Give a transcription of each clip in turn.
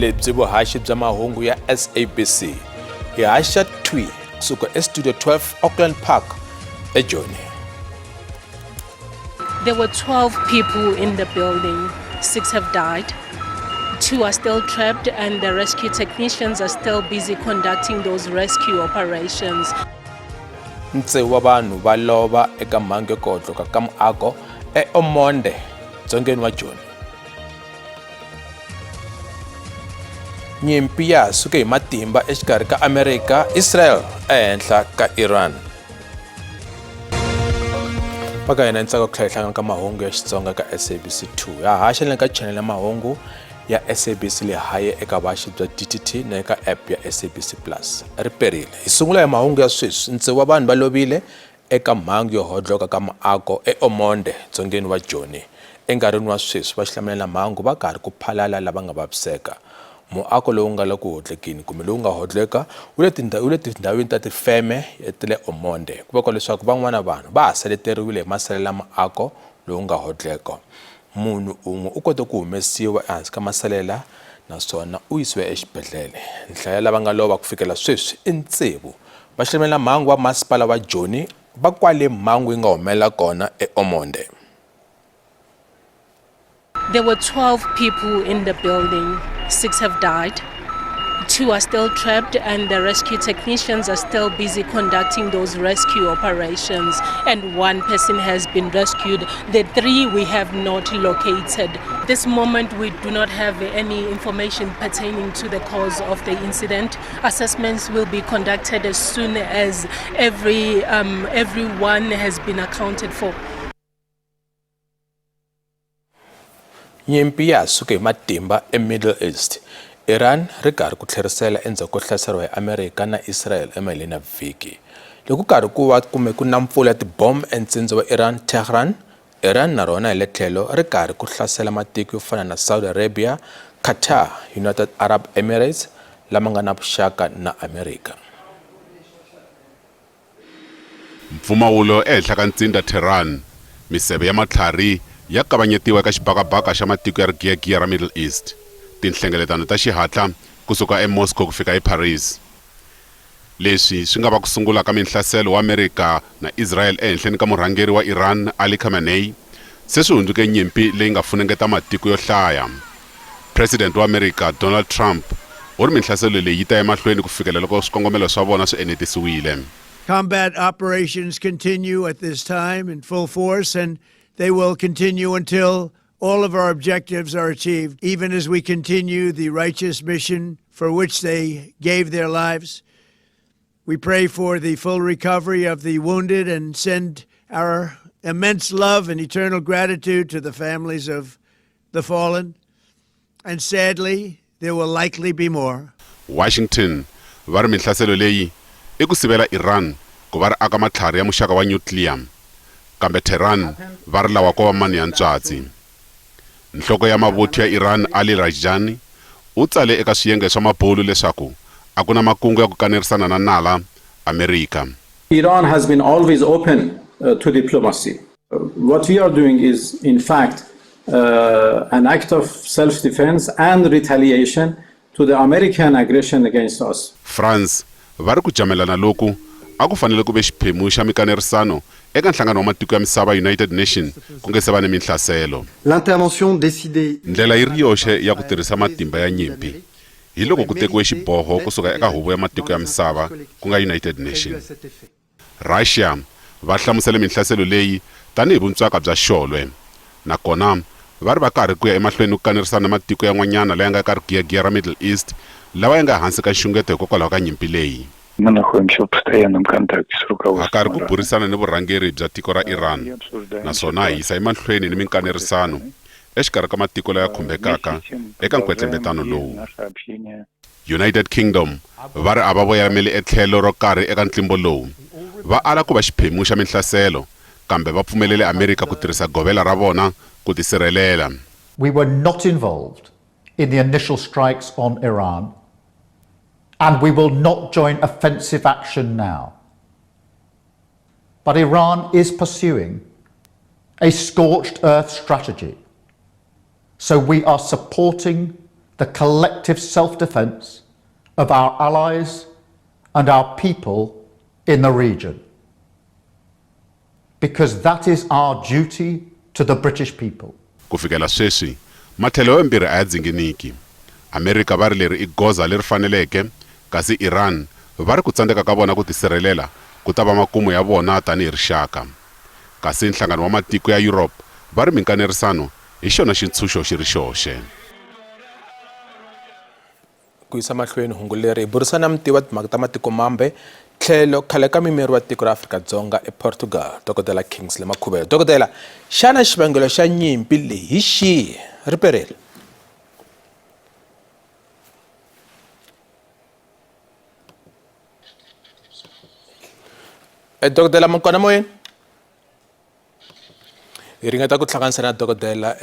Lebyi vuhaxi bya mahungu ya SABC. Hi haxa thwi kusuka eStudio 12 Auckland Park eJoni. There were 12 people in the building. 6 have died. 2 are still trapped and the rescue technicians are still busy conducting those rescue operations. Tsevu wa vanhu va lova eka mhangu yo kohloka ka muako eOmonde, dzongeni wa Joni. Nyimpi ya ha suke hi matimba exikarhi ka Amerika, Israel ehenhla ka Iran. Va ka hina ntsako ku tlhela hi hlangana ka mahungu ya Xitsonga ka SABC 2. Ya haxa le ka channel ya mahungu ya SABC Lehaye eka vaxi bya DTT na eka app ya SABC Plus. Ri perile. Hi sungula hi mahungu ya sweswi. Tsevu wa vanhu va lovile eka mhangu yo hodloka ka muako eOmonde, dzongeni wa Joni. Enkarhini wa sweswi va xilamulelamhangu va karhi ku phalala lava nga vaviseka. Muako lowu nga le ku hodlekeni kumbe lowu nga hodleka wu le wu le tindhawini ta tifeme ta le Omonde. Ku vekiwa leswaku van'wana vanhu va ha seleteriwile hi masalela ya muako lowu nga hodleka. Munhu un'we u kote ku humesiwa ehansi ka masalela naswona u yisiwe exibedhlele. Nhlayo ya lava nga lova ku fikela sweswi i tsevu. Va xilamulelamhangu va masipala wa Joni va kwale mhangu yi nga humelela kona eOmonde. There were 12 people in the building. 6 have died. 2 are still trapped and the rescue technicians are still busy conducting those rescue operations, and 1 person has been rescued. The 3 we have not located. This moment we do not have any information pertaining to the cause of the incident. Assessments will be conducted as soon as everyone has been accounted for. Nyimpi ya ha suke hi matimba eMiddle East. Iran ri karhi ku tlherisela endzhaku ko hlaseriwa hi Amerika na Israel emaheleni ya vhiki. Loko ku karhi ku va kume ku na mpfula ya tibomo entsindza wa Iran, Tehran, Iran na rona hi le tlhelo ri karhi ku hlasela matiko yo fana na Saudi Arabia, Qatar, United Arab Emirates lama nga na vuxaka na Amerika. Mpfumawulo ehenhla ka ntsinda Tehran, miseve ya matlhari ya kavanyetiwa eka xibakabaka xa matiko ya rigiyagiya ra Middle East. Tinhlengeletano ta xihatla ku suka eMoscow ku fika eParis. Leswi swi nga va ku sungula ka minhlaselo wa Amerika na Israel ehenhleni ka murhangeri wa Iran Ali Khamenei se swi hundzuke nyimpi leyi nga funengeta matiko yo hlaya. President wa Amerika Donald Trump u ri minhlaselo leyi yi ta ya emahlweni ku fikela loko swikongomelo swa vona swi enetisiwile. Combat operations continue at this time in full force, and they will continue until all of our objectives are achieved, even as we continue the righteous mission for which they gave their lives. We pray for the full recovery of the wounded and send our immense love and eternal gratitude to the families of the fallen. And sadly, there will likely be more. Washington va ri minhlaselo leyi i ku sivela Iran ku va ri aka matlhari ya muxaka wa nuclear, kambe Tehran va ri lawa ko va mano ya ntswatsi. Nhloko ya mavuthu ya Iran Ali Larijani u tsale eka swiyenge swa mabulu leswaku a ku na makungu ya ku kanerisana na nala, Amerika. Iran has been always open to diplomacy. What we are doing is, in fact, an act of self-defense and retaliation to the American aggression against us. France va ri ku jamelana loku a ku fanele ku ve xiphemu xa mikanerisano eka Nhlangano wa Matiko ya Misava, United Nations, ku nge se va ni minhlaselo. L'intervention décidée. Ndlela yi ri yoxe ya ku tirhisa matimba ya nyimpi hi loko ku tekiwe xiboho ku suka eka Huvo ya Matiko ya Misava, ku nga United Nations. Russia va hlamusele minhlaselo leyi tanihi vuntswaka bya xolwe, nakona va ri va karhi ku ya emahlweni ni ku kanerisana na matiko yan'wanyana laya nga eka rigiyagiya ra Middle East lawa ya nga hansi ka nxungeto hikokwalaho ka nyimpi leyi. Ha karhi ku burisana ni vurhangeri bya tiko ra Iran naswona hi yisa emahlweni ni minkanerisano exikarhi ka matiko laya khumbekaka eka nkwetlembetano lowu. United Kingdom va ri a va voyameli etlhelo ro karhi eka ntlimbo lowu. Va ala ku va xiphemu xa minhlaselo, kambe va pfumelele Amerika ku tirhisa govela ra vona ku tisirhelela. We were not involved in the initial strikes on Iran, and we will not join offensive action now. But Iran is pursuing a scorched earth strategy, so we are supporting the collective self defense of our allies and our people in the region. Because that is our duty to the British people. Ku fikela sweswi, matlhelo yombirhi a ya dzinginiki. Amerika va ri leri i goza leri faneleke, kasi Iran va ri ku tsandzeka ka vona ku tisirhelela ku ta va makumu ya vona tanihi rixaka. Kasi Nhlangano wa Matiko ya Europe va ri minkanerisano hi xona xintshunxo xi ri xoxe. Ku yisa mahlweni hungu leri hi burisana mutivi wa timhaka ta matiko mambe tlhelo khale ka muyimeri wa tiko ra Afrika-Dzonga ePortugal, Dokodela Kingsley Makhuvele. Dokodela, xana xivangelo xa nyimpi leyi hi xihi? Ri perile. Dokodela mi kona moyeni? Hi ringeta ku hlanganisa na dokodela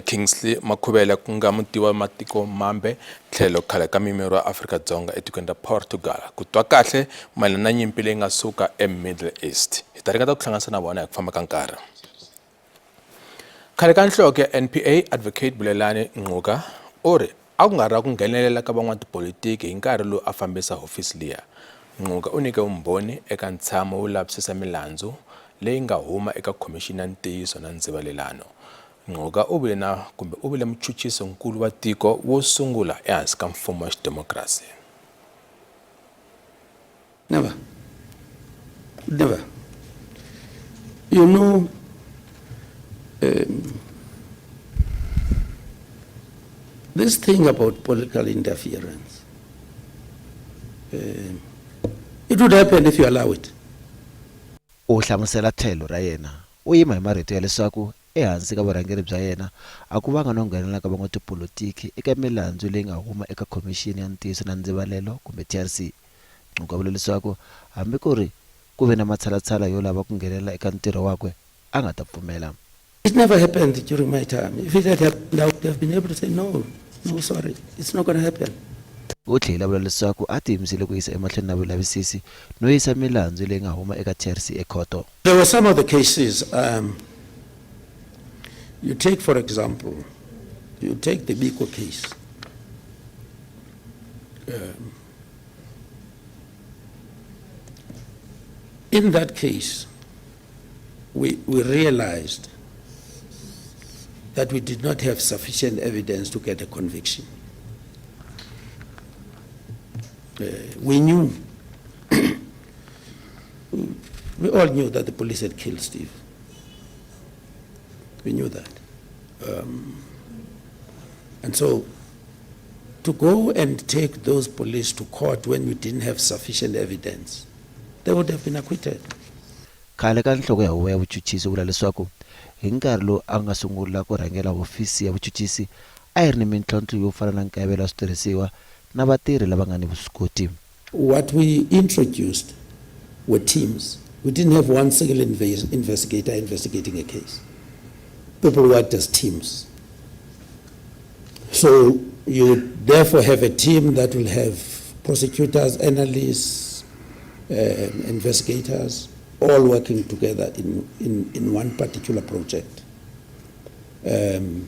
Kingsley Makhuvele ku nga mutivi wa matiko mambe tlhelo khale ka muyimeri wa Afrika-Dzonga etikweni ra Portugal ku twa kahle mayelana na nyimpi leyi nga suka eMiddle East. Hi ta ringeta ku hlanganisa na vona hi ku famba ka nkarhi. Khale ka nhloko ya NPA Advocate Bulelani Ngcuka u ri a ku nga ri ku nghenelela ka van'watipolitiki hi nkarhi lowu a fambisa hofisi liya. Ngcuka u nyike vumbhoni eka ntshamo wo lavisisa milandzu leyi nga huma eka Khomixini ya Ntiyiso na Ndzivalelano. Ngcuka u vile na kumbe u vile muchuchisi nkulu wa tiko wo sungula ehansi ka mfumo wa xidemokirasi. Never. Never. You know, this thing about political interference, it would happen if you allow it. U hlamusela tlhelo ra yena, u yima hi marito ya leswaku ehansi ka vurhangeri bya yena a ku vanga no nghenelela ka van'watipolitiki eka milandzu leyi nga huma eka Khomixini ya Ntiyiso na Ndzivalelo kumbe TRC. Ngcuka vula leswaku hambi ku ri ku ve na matshalatshala yo lava ku nghenelela eka ntirho wakwe a nga ta pfumela. It never happened during my time. If it had happened, I would have been able to say, no, no, sorry, it's not going to happen. U tlhele a vula leswaku a tiyimisele ku yisa emahlweni na vulavisisi no yisa milandzu leyi nga huma eka TRC ekhoto. There were some of the cases. You take, for example, you take the Biko case. In that case, we realized that we did not have sufficient evidence to get a conviction. We knew, we all knew that the police had killed Steve. We knew that. And so to go and take those police to court when we didn't have sufficient evidence, they would have been acquitted. Khale ka nhloko ya huvo ya vuchuchisi u vula leswaku hi nkarhi lowu a nga sungula ku rhangela hofisi ya vuchuchisi a yi ri ni mintlhontlho yo fana na nkayivelo wa switirhisiwa na vatirhi lava nga ni vuswikoti. What we introduced were teams. We didn't have one single investigator investigating a case. People worked as teams. So you would therefore have a team that will have prosecutors, analysts, investigators, all working together in one particular project. And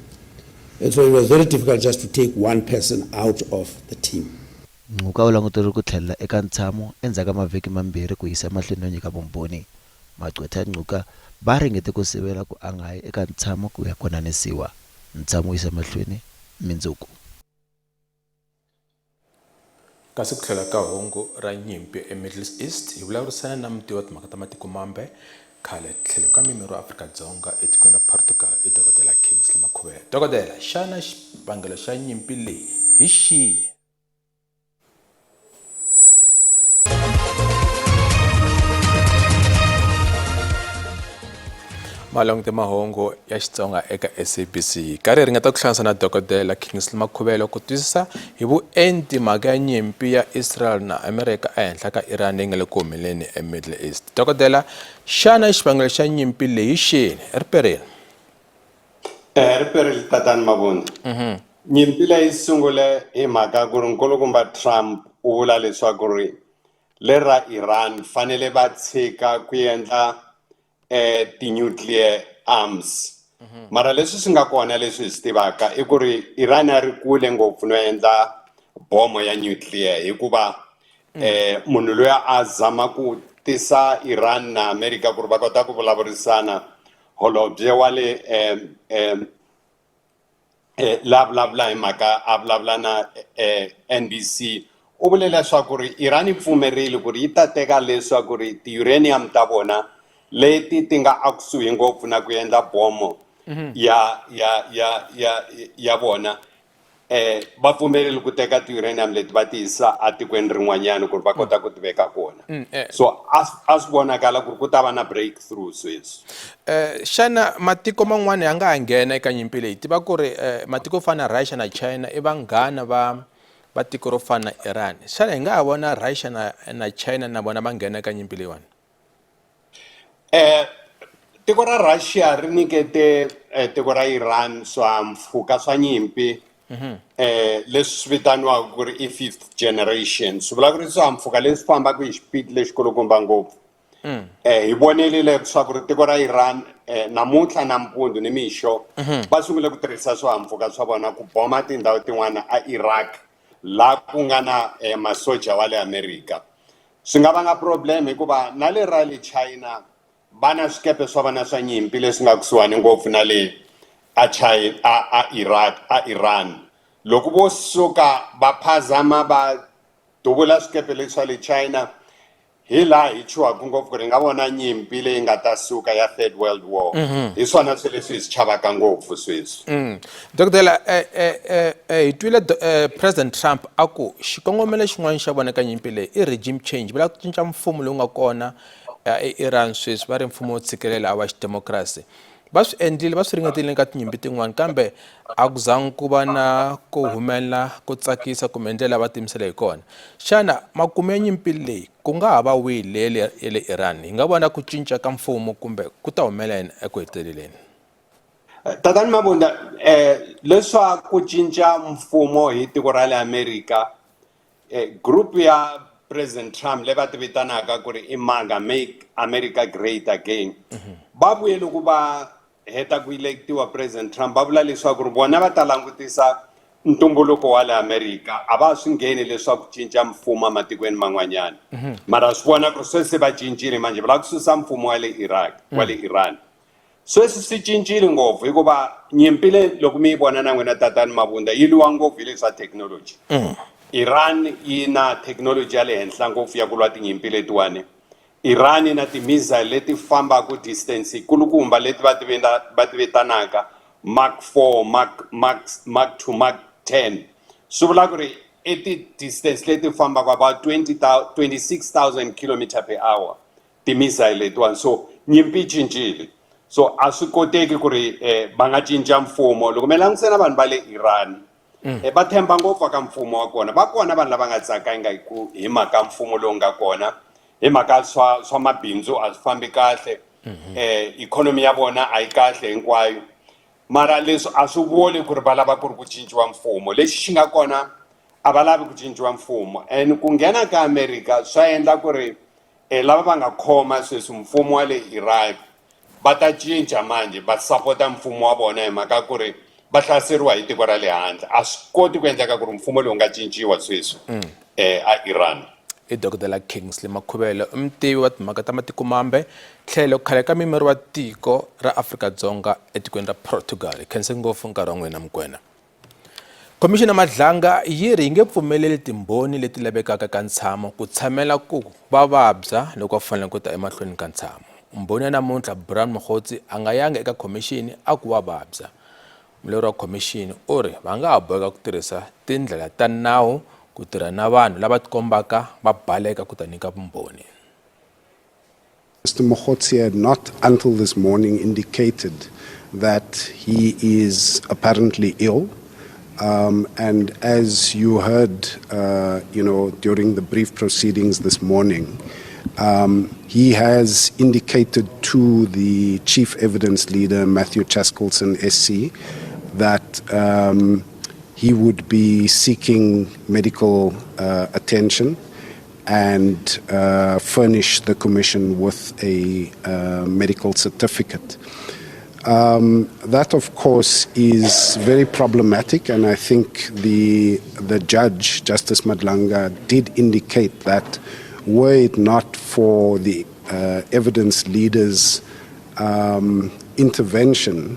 so it was very difficult just to take one person out of the team. Ngcuka u languteriwe ku tlhelela eka ntshamo endzhaku ka mavhiki mambirhi ku yisa emahlweni no nyika vumbhoni. Magqwetha ya Ngcuka va ringete ku sivela ku a nga yi eka ntshamo ku ya konanisiwa. Ntshamo wu yisa mahlweni mindzuku. Kasi ku tlhela ka hungu ra nyimpi eMiddle East, hi vulavurisana na mutivi wa timhaka ta matiko mambe khale tlhelo ka muyimeri wa Afrika-Dzonga etikweni ra Portugal i Dokodela Kingsley Makhuvele. Dokodela, xana xivangelo xa nyimpi leyi hi xihi? Malongete mahungu ya Xitsonga eka SABC. Karhi hi ringeta ku hlanganisa na Dokodela Kingsley Makhuvele ku twisisa hi vuenti mhaka ya nyimpi ya Israel na America ehenhla ka Iran leyi nga le ku humeleni eMiddle East. Dokodela, xana xivangelo xa nyimpi leyi xini? Ri perile. Ri perile tatani Mavundla. Nyimpi leyi sungule hi mhaka ku ri nkulukumba Trump u vula leswaku ri le ra Iran fanele va tshika ku endla ti-nuclear arms. Mara leswi swi nga kona leswi hi swi tivaka i ku ri Iran a ri kule ngopfu no endla bomo ya nuclear hikuva munhu loyi a zama ku tisa Iran na America ku ri va kota ku vulavurisana holobye wa le la vulavula hi mhaka a vulavula na NBC u vule leswaku ri Iran yi pfumerile ku ri yi ta teka leswaku ri ti-uranium ta vona leti ti nga akusuhi ngopfu na ku endla bomo ya ya ya ya ya vona va pfumerile ku teka ti-uranium leti va ti yisa atikweni rin'wanyana ku ri va kota ku ti veka kona. So a swi vonakala ku ri ku ta va na breakthrough sweswi. Xana matiko man'wana ya nga ha nghena eka nyimpi leyi? Tiva ku ri matiko yo fana na Russia na China i vanghana va va tiko ro fana na Iran. Xana hi nga ha vona Russia na na China na vona va nghena eka nyimpi leyiwani? Tiko ra Russia ri nyikete tiko ra Iran swihahampfhuka swa nyimpi leswi swi vitaniwaka ku ri i fifth generation. Swi vula ku ri swihahampfhuka leswi fambaka hi xipidi lexikulukumba ngopfu. Hi vonile leswaku ri tiko ra Iran namuntlha nampundzu ni mixo va sungule ku tirhisa swihahampfhuka swa vona ku boma tindhawu tin'wana a Iraq laha ku nga na masocha wa le America. Swi nga vanga problem hikuva na le ra le China va na swikepe swa vona swa nyimpi leswi nga kusuhani ngopfu na le a China a Iraq a Iran. Loko vo suka va phazama va duvula swikepe leswi swa le China hi laha hi chuhaka ngopfu ku ri nga vona nyimpi leyi nga ta suka ya third world war. Hi swona swilo leswi hi swi chavaka ngopfu sweswi. Dokodela, hi twile President Trump a ku xikongomelo xin'wana xa vona eka nyimpi leyi i regime change, va lava ku cinca mfumo lowu nga kona eIran sweswi, va ri mfumo wo tshikelela wa xidemokirasi. Va swi endlile, va swi ringetile ka tinyimpi tin'wana, kambe a ku zangi ku va na ku humelela ko tsakisa kumbe ndlela va tiyimisela hi kona. Xana makumu ya nyimpi leyi ku nga ha va wihi leyi ya le Iran? Hi nga vona ku cinca ka mfumo kumbe ku ta humelela yini eku heteleleni? Tatani Mabunda, leswaku cinca mfumo hi tiko ra le America, group ya President Trump leyi va ti vitanaka ku ri i MAGA, Make America Great Again, va vuye loko va heta ku electiwa President Trump va vula leswaku ri vona va ta langutisa ntumbuluko wa le America, a va swi ngheni leswaku cinca mfumo ematikweni man'wanyana. Mara swi vona ku ri sweswi se va cincile manje, va lava ku susa mfumo wa le Iraq, wa le Iran. Sweswi swi cincile ngopfu hikuva nyimpi leyi loko mi yi vona na n'wina tatani Mabunda yi lwiwa ngopfu hi leswa thekinoloji. Iran yi na thekinoloji ya le henhla ngopfu ya ku lwa tinyimpi letiwani. Iran yi na ti-missile leti fambaka distance yikulukumba leti va ti va ti vitanaka Mark 4, Mark, Mark, Mark 2, Mark 10. Swi vula ku ri i ti-distance leti fambaka about 26,000 kilometer per hour. Ti-missile letiwani. So nyimpi yi cincile, so a swi koteki ku ri va nga cinca mfumo. Loko mi langutise na vanhu va le Iran, va tshemba ngopfu ka mfumo wa kona. Va kona vanhu lava nga tsakanga hi ku hi mhaka mfumo lowu nga kona, hi mhaka swa mabindzu a swi fambi kahle, ikhonomi ya vona a yi kahle hinkwayo. Mara leswi a swi vuli ku ri va lava ku ri ku cinciwa mfumo. Lexi xi nga kona, a va lavi ku cinciwa mfumo. And ku nghena ka America swa endla ku ri lava va nga khoma sweswi mfumo wa le Iraq va ta cinca manje va sapota mfumo wa vona hi mhaka ku ri va hlaseriwa hi tiko ra le handle. A swi koti ku endleka ku ri mfumo lowu nga cinciwa sweswi a Iran. I Dokodela Kingsley Makhuvele, i mutivi wa timhaka ta matiko mambe tlhelo khale ka muyimeri wa tiko ra Afrika-Dzonga etikweni ra Portugal. Hi khense ngopfu nkarhi wa n'wina Mokoena. Khomixini ya Madlanga yi ri yi nge pfumeleli timbhoni leti lavekaka ka ntshamo ku tshamela ku va vabya loko va fanele ku ta emahlweni ka ntshamo. Mbhoni ya namuntlha Brown Mogotsi a nga yanga eka khomixini a ku wa vabya. Mulawuri wa khomixini u ri va nga ha boheka ku tirhisa tindlela ta nawu ku tirha na vanhu lava tikombaka va baleka ku ta nyika vumbhoni. Mr. Mogotsi had not until this morning indicated that he is apparently ill. And as you heard, during the brief proceedings this morning, he has indicated to the chief evidence leader, Matthew Chaskalson SC, that he would be seeking medical attention and furnish the commission with a medical certificate. That, of course, is very problematic, and I think the, the judge, Justice Madlanga, did indicate that were it not for the evidence leaders' intervention,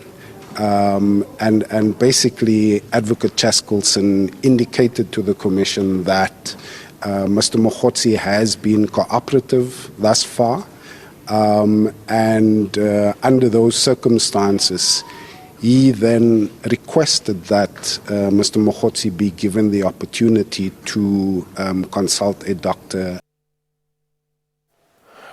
and basically Advocate Chaskalson indicated to the Commission that Mr. Mogotsi has been cooperative thus far, and under those circumstances, he then requested that Mr. Mogotsi be given the opportunity to consult a doctor.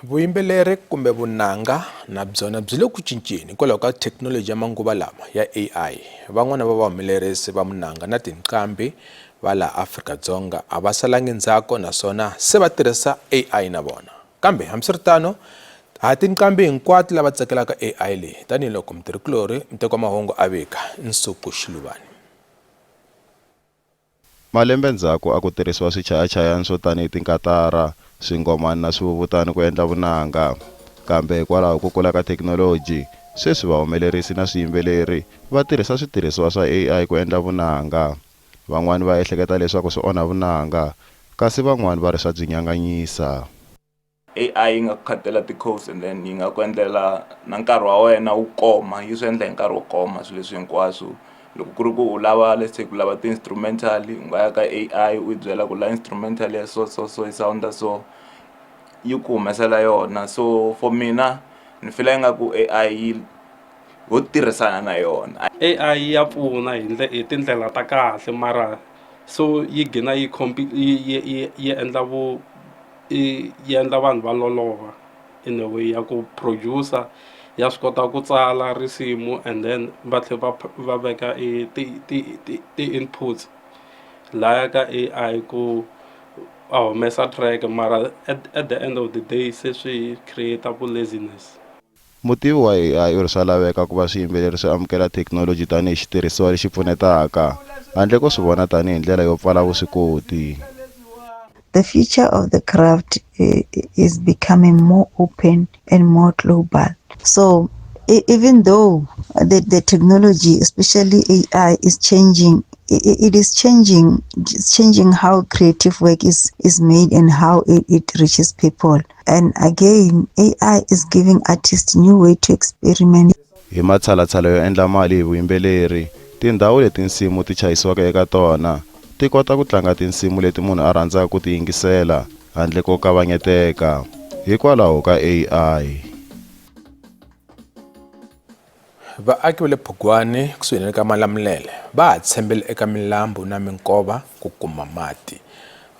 Vuyimbeleri kumbe vunanga na byona byi le ku cinceni hikwalaho ka thekinoloji ya manguva lama ya AI. Van'wana va vahumelerisi va munanga na tinqambi va laha Afrika-Dzonga a va salangi ndzhaku naswona se va tirhisa AI na vona. Kambe hambiswiritano ha tinqambi hinkwato lava tsakelaka AI leyi, tanihiloko mutirhikulorhi muteki wa mahungu a vika Nsuku Xiluvani. Malembe ndzhaku a ku tirhisiwa swichayachayani swo tanihi tinkatara, swingomani na swivuvutani ku endla vunanga. Kambe hikwalaho ko kula ka thekinoloji, sweswi vahumelerisi na swiyimbeleri va tirhisa switirhisiwa swa AI ku endla vunanga. Van'wani va ehleketa leswaku swi onha vunanga, kasi van'wani va ri swa byi nyanganyisa. AI yi nga ku khatela ti-codes and then yi nga ku endlela na nkarhi wa wena wu koma, yi swi endla hi nkarhi wo koma swilo leswi hinkwaswo. Loko ku ri ku u lava, let's say ku lava ti-instrumental, u nga ya ka AI u yi byela ku la instrumental ya so so so, yi sound so, yi ku humesela yona. So for mina ni feel ingaku AI yi ho tirhisana na yona. AI ya pfuna hi tindlela ta kahle, mara so yi gina yi yi yi endla vu yi endla vanhu va loloha in a way ya ku producer. Ya swi kota ku tsala risimu and then va tlhela va veka i ti ti ti ti-inputs laya ka AI ku a humesa track, mara at the end of the day se swi create ku laziness. Mutivi wa AI u ri swa laveka ku va swiyimbeleri swi amukela thekinoloji tanihi xitirhisiwa lexi pfunetaka, handle ko swi vona tanihi ndlela yo pfala vuswikoti. The future of the craft is becoming more open and more global. So even though the technology, especially AI, is changing, it is changing, it's changing how creative work is made and how it reaches people. And again, AI is giving artists new way to experiment. Hi matshalatshala yo endla mali hi vuyimbeleri, tindhawu leti tinsimu ti chayisiwaka eka tona ti kota ku tlanga tinsimu leti munhu a rhandzaka ku ti yingisela handle ko kavanyeteka hikwalaho ka AI. Vaaki va le Phugwani kusuhi na le ka Malamulele va ha tshembele eka milambu na minkova ku kuma mati.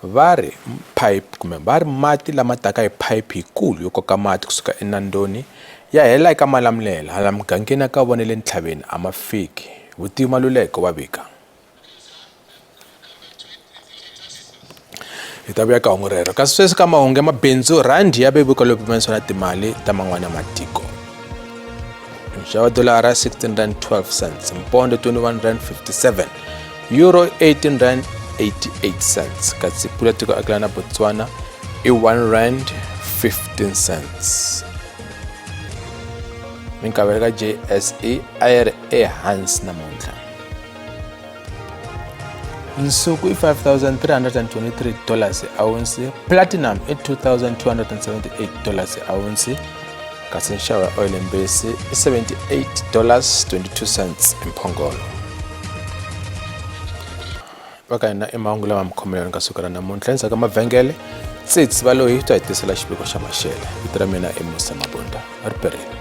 Va ri pipe kumbe va ri mati lama taka hi phayiphi yikulu yo koka mati kusuka eNandoni ya hela eka Malamulele, hala mugangeni ya ka vona le ntlhaveni a ma fiki. Vutivi Maluleke wa vika. Hi ta vuya ka hungu rero, kasi sweswi ka mahungu ya mabindzu, rhandi ya vevuka lowu pimanisiwa na timali ta man'wana ya matiko. Nxavo wa dolara 16 rand 12 cents, mpondo 21 rand 57, euro 18 rand 88 cents, kasi pula tiko akelana na Botswana i 1 rand 15 cents. Minkavelo ka JSE a yi ri ehansi namuntlha. Nsuku i $5323 ounce, platinum i $2278 ounce, kasi nxavo ya oil mbesi i $78.22 mphongolo. Va ka hina i mahungu lama mi khomeleni ka siku ra namuntlha. Endzhaku ka mavhengele, Tsitsi va loyi ta hi tisela xiviko xa maxele. Vito ra mina i Musa Mabunda, ri perile.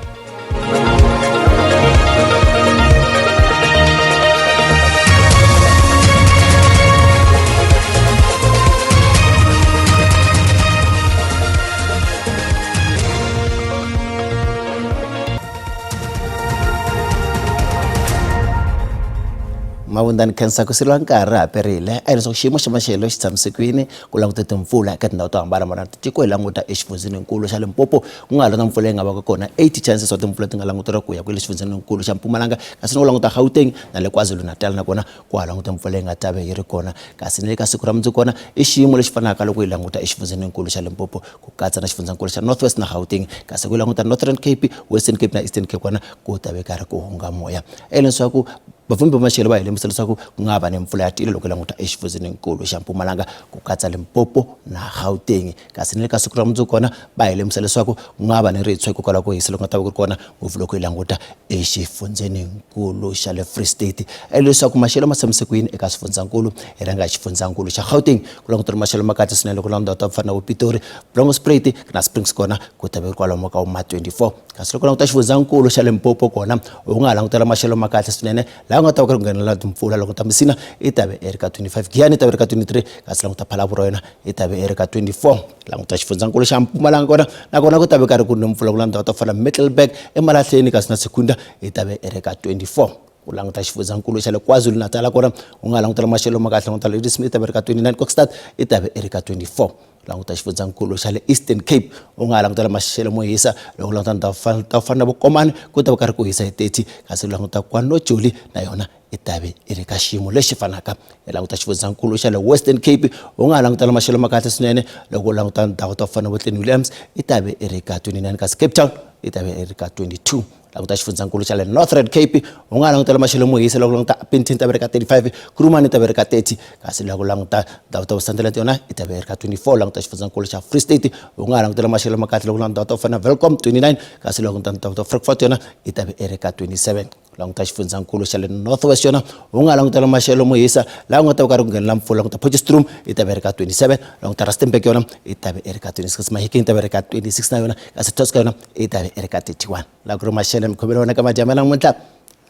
Mavundza ni khensa ku siriwa nkarhi ra ha perile. A hi leswaku xiyimo xa maxelo xi tshamise kwini ku languta timpfula eka tindhawu to hambanahambana ta tiko hi languta exifundzheninkulu xa Limpopo ku nga ha ri na mpfula yi nga vaka kona 80 chances wa timpfula ti nga languteriwa ku ya kwele xifundzheninkulu xa Mpumalanga kasi ni ku languta Gauteng na le KwaZulu-Natal nakona ku ha languta mpfula yi nga ta ve yi ri kona kasi ni le ka siku ra mundzuku kona i xiyimo lexi fanaka loko hi languta exifundzheninkulu xa Limpopo ku katsa na xifundzankulu xa North West na Gauteng kasi ku languta Northern Cape, Western Cape na Eastern Cape kona ku ta ve karhi ku hunga moya leswaku vapfhumbi va maxelo va hi lemukisa leswaku ku nga va ni mpfula ya tilo loko hi languta exifundzheninkulu xa Mpumalanga ku katsa Limpopo na Gauteng kasi ni le ka siku ra mundzuku kona va hi lemukisa leswaku ku nga va ni ritshwa hikokwalaho ko hisa loku nga ta va ku ri kona ngopfu loko hi languta exifundzheninkulu xa le Free State leswaku maxelo ma tshamise ku yini eka swifundzankulu hi rhanga hi xifundzankulu xa Gauteng ku languteriwa maxelo ma kahle swinene loko languta ta ku fana na vo Pitori Bronkhorstspruit na Springs kona ku ta ve kwalomu ka ma 24 kasi loko languta xifundzankulu xa Limpopo kona u nga ha langutela maxelo ma kahle swinene laha u nga ta va ku ri ku nghenelela timpfula loko ta Messina i ta ve i ri ka 25 Giyani i ta ve ri ka 23 kasi languta Phalaborwa yona i ta ve i ri ka 24 languta xifundzankulu xa Mpumalanga kona nakona ku ta ve karhi ku ri ni mpfula ku na ndhawu to fana Middelburg eMalahleni kasi na Secunda i ta ve i ri ka 24 ku languta xifundzankulu xa le KwaZulu-Natal kona u nga langutela maxelo ma kahle languta Ladysmith i ta ve ri ka 29 Kokstad i ta ve i ri ka 24 languta xifundzankulu xa le Eastern Cape u nga ha langutela maxelo mo hisa loko languta ndhawu ta ku fana na Vokomani ku ta va karhi ku hisa hi 30 kasi languta KwaNojoli na yona i ta ve i ri ka xiyimo lexi fanaka hi languta xifundzankulu xa le Western Cape u nga ha langutela maxelo ma kahle swinene loko u languta ndhawu ta ku fana na vo Clan Williams i ta ve i ri ka 29 kasi Cape Town i ta ve i ri ka 22 languta xifundzankulu xa le Northern Cape u nga ha langutela maxelo mo hisa loko languta Upington ta ve ri ka 35 Kuruman ta ve ri ka 30 kasi loko languta ndhawu ta Sunderland yona i ta ve ri ka 24 languta xifundzankulu xa Free State u nga ha langutela maxelo ma kahle loko languta ndhawu ta ku fana na Welkom 29 kasi loko languta ndhawu ta Frankfurt yona i ta ve i ri ka 27 languta xifundzankulu xa le North West yona u nga langutela maxelo mo hisa laha u nga ta va karhi ku nghenela mpfula languta Potchefstroom i ta ve ri ka 27 languta Rustenburg yona i ta ve i ri ka 26 Mahikeng i ta ve ri ka 26 na yona kasi Tosca yona i ta ve i ri ka 31 laha ku ri maxelo mikhomelo wona ka madyambe namuntlha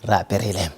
ra perile.